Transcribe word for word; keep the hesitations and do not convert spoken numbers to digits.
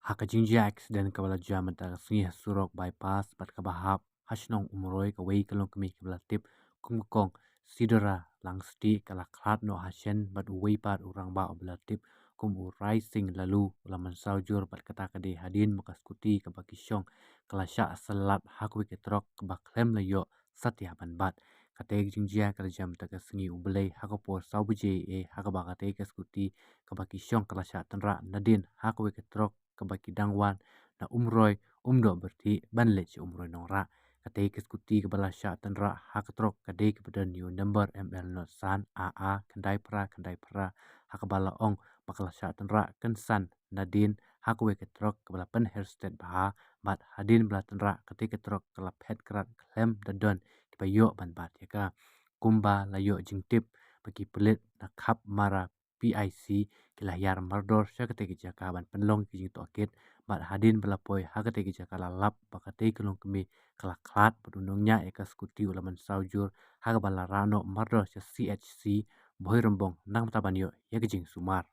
Ha ka jingjia accident kaba la jia mynta ka sngi ha surok bypass bad kaba hap ha shnong Umroi, kawei ka longkmie kaba la tip kum ka kong Sidora Langstieh ka la khlad noh ha shen bad uwei pat u rangbah uba la tip kum u Raising Laloo u la mynsaw jur bad kata ka dei hadien ba ka skuti kaba ki shong ka la shah syllat ha kawei ka trok kaba khlem la ïoh satia ban bat. Katei ka jingjia ka la jia mynta ka sngi U Blei ha ka por saw baje eh, ha kaba katei ka skuti kaba ki shong ka la shah tynrah nadien ha kawei ka trok kaba ki dang wan na Umroi Umdoh Byrthieh ban leit sha Umroi Nongrah. Katei ka skuti kaba la shah tynrah ha ka trok ka dei kaba don ïa u number M L not san A A khyndai phra khyndai phra, ha kaba la ong ba ka la shah tynrah kynsan nadien ha kawei ka trok kaba la pynher stet bha, bad hadien ba la tynrah katei ka trok ka la phet krad khlem da don kiba ïoh ban bat ïa ka. Kumba la ïoh jingtip ba ki pulit na Khap Mara P I C ki la hiar mardor sha katei ka jaka ban pynlong ki jingtohkit, bad hadien ba la poi ha katei ka jaka la lap ba katei ka longkmie ka la khlad bad u nongñiah ïa ka skuti u la mynsaw jur, ha kaba la rah noh mardor sha C H C Bhoirymbong nangta ban ïoh ïa ka jingsumar.